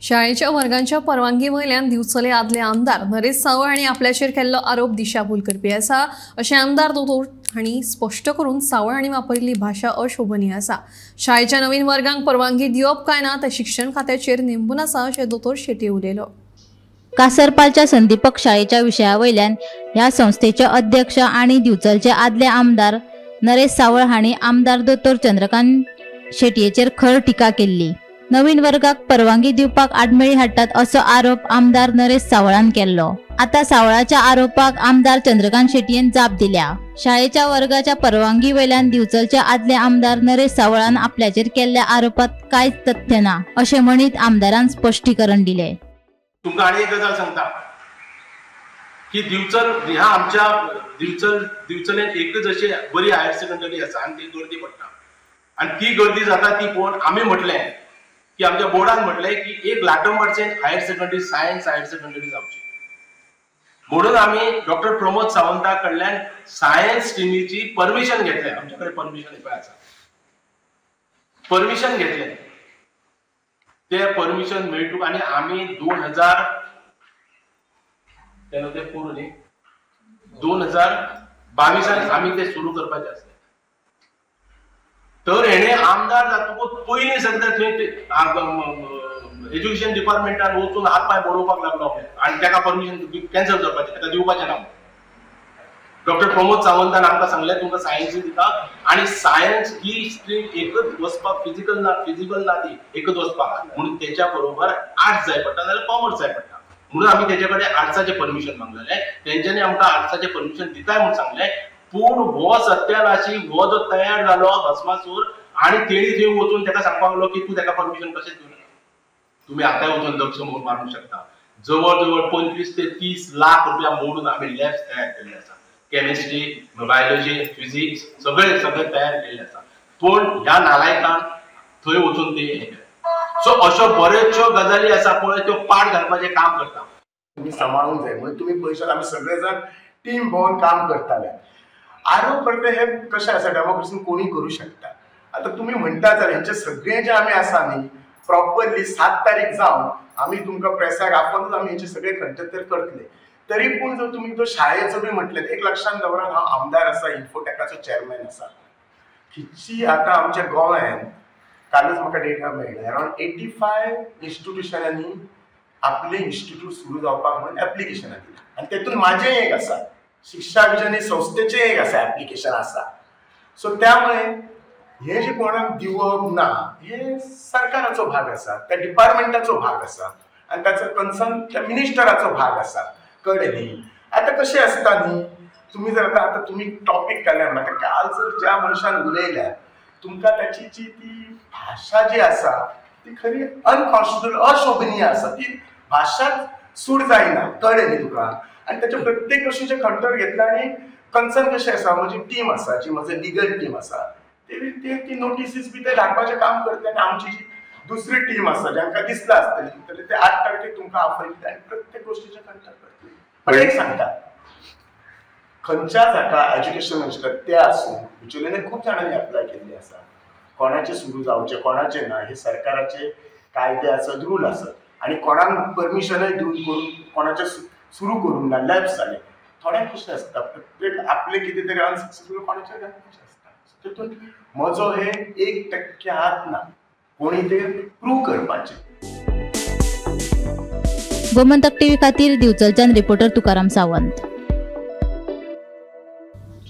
शाळेच्या वर्गांच्या परवानगी वयल्यान दिवचले आदले आमदार नरेश सावळ हांणी आपल्याचेर केल्लो आरोप दिशाभूल करपी आसा अशें आमदार दोतोर हांणी स्पश्ट करून सावळ हांणी वापरिल्ली भाशा अशोभनीय आसा। शाळेच्या नवीन वर्गांक परवानगी दिवप काय ना ते शिक्षण खात्याचेर निंबून आसा अशें दोतोर शेट्ये उलयलो। कासरपालच्या संदीपक शाळेच्या विशया वयल्यान ह्या संस्थेचे अध्यक्ष आनी दिवचलचे आदले आमदार नरेश सावळ हांणी आमदार दोतोर चंद्रकांत शेटयेचेर खर टिका केल्ली। नवीन वर्गाक परवानगी दिवपाक आडमेळी हाडटात असो आरोप आमदार नरेश सावळान केल्लो। आता सावळाच्या आरोपाक आमदार चंद्रकांत शेटयेन जाप दिल्या। शाळेच्या वर्गाच्या परवानगी वयल्यान दिवचलचे आदले आमदार नरेश सावळान आपल्याचेर केल्ल्या आरोपात कांयच तथ्य ना अशें म्हणीत आमदारान स्पश्टीकरण दिले। तुमकां आनी एक गजाल सांगता की दिवचल ह्या आमच्या दिवचलेन एकच अशी बरी हायर सेकंडरी आसा आनी ती गर्दी पडटा आनी ती गर्दी जाता ती पळोवन आमी म्हटलें की आमच्या बोर्डान म्हटलें की एक लाटंबारचें higher secondary science higher secondary जावची म्हणून आमी डॉक्टर प्रमोद सावंता कडल्यान सायन्स स्ट्रिमीची परमिशन घेतलें। आमच्या कडेन परमिशन पळय आसा, परमिशन घेतलें, ते परमिशन मेळटूक आनी आमी 2000 तेन्ना ते पुरो न्ही 2022 आमी ते सुरू करपाचे आसले। तर हेणे आमदार जातकूच पयलीं सगळें थंय एज्युकेशन डिपार्टमेंटान वचून हात पांय बडोवपाक लागलो आनी ताका परमिशन कॅन्सल करपाचें, ताका दिवपाचें ना। डॉक्टर प्रमोद सावंतान आमकां सांगलें तुमकां सायन्स दिता आनी सायन्स ही स्ट्रीम एकच वचपाक फिजिकल ना, फिजिबल ना ती एकच वचपाक, म्हणून तेच्या बरोबर आर्ट्स जाय पडटा नाजाल्यार कॉमर्स जाय पडटा, म्हणून आमी तेचे कडेन आर्ट्साचें परमिशन मागलेलें। तेंच्यांनी आमकां आर्ट्साचें परमिशन दिताय म्हूण सांगलें, पूण हो सत्यानाशी हो जो तयार जालो भस्मासूर आनी तेणी थंय वचून ताका सांगपाक लागलो की तूं ताका परमिशन कशें दिवना, तुमी आतांय वचून लक्ष मारूंक शकता। जवळ जवळ 25 ते 30 लाख रुपया मोडून आमी लॅब्स तयार केल्ले आसा, केमिस्ट्री, बायोलॉजी, फिजिक्स सगळे सगळे तयार केल्ले आसा, पूण ह्या नालायकान थंय वचून ते सो अश्यो बऱ्योचश्यो गजाली आसा पळय त्यो पाट घालपाचें काम करता। तुमी सांबाळूंक जाय म्हणून तुमी पयशात आमी सगळे जाण टीम भोवन काम करताले। आरोप करता हे कशें आसा, डेमोक्रेसीन कोणी करूं शकता। आतां तुमी म्हणटा जाल्यार हेंचे सगळे जे आमी आसा न्ही प्रॉपरली 7 तारीख जावन आमी तुमकां प्रेसाक आपोवनूच आमी हेचे सगळे खंडतर करतले। तरी पूण जर तुमी तो शाळेचो बी म्हटलें, एक लक्षांत दवरात हांव आमदार आसा, इन्फोटॅकाचो चेअरमॅन आसा। खिच्ची आतां आमच्या गोंयांत कालच म्हाका डेटा मेळ्ळा अरावंड 85 इन्स्टिट्युशनांनी आपले इन्स्टिट्यूट सुरू जावपाक म्हणून एप्लिकेशनां दिलां आनी तेतून म्हाजें एक आसा, शिक्षा विजन हे संस्थेचें एक आसा एप्लिकेशन आसा। सो त्यामुळे हे जे कोणाक दिवप ना हे सरकाराचो भाग आसा, त्या डिपार्टमेंटाचो भाग आसा आनी ताचो कन्सर्न त्या मिनिस्टराचो भाग आसा, कळ्ळें न्ही। आतां कशें आसता न्ही, तुमी जर आतां आतां तुमी टॉपीक काडल्या म्हाका काल जर ज्या मनशान उलयल्या तुमकां ताची जी ती भाशा जी आसा ती खरी अनकॉन्स्टिट्युशनल, अशोभनीय आसा, ती भाशाच सूट जायना, कळ्ळें न्ही तुका। आनी ताच्या प्रत्येक गोश्टीचें खंटर घेतलें आनी कन्सर्न कशें आसा, म्हजी टीम आसा जी म्हजी लिगल टीम आसा ती नोटिसीस बी ते धाडपाचें काम करता आनी आमची जी दुसरी टीम आसा जांकां दिसलां आसतलें ते 8 तारखेक तुमकां आपयतले आनी प्रत्येक गोश्टीचें खंटर करतले। पण एक सांगता, खंयच्याच हाका एज्युकेशन मिनिस्टर ते आसूं, बिचोलेने खूब जाणांनी अप्लाय केल्ले आसा, कोणाचें सुरू जावचें कोणाचें ना हे सरकाराचे कायदे आसत, रूल आसत आनी कोणाक परमिशनय दिवन करून कोणाचें सुरू करूंक ना, लॅप्स जाले थोड्यांक कशें आसता प्रत्येक आपले कितें तरी अनसक्सेसफूल कोणाचें कशें आसता, तितून म्हजो हे 1% हात ना, कोणी ते प्रूव करपाचें। गोमंतक टीव्ही खातीर दिवचलच्यान रिपोर्टर तुकाराम सावंत।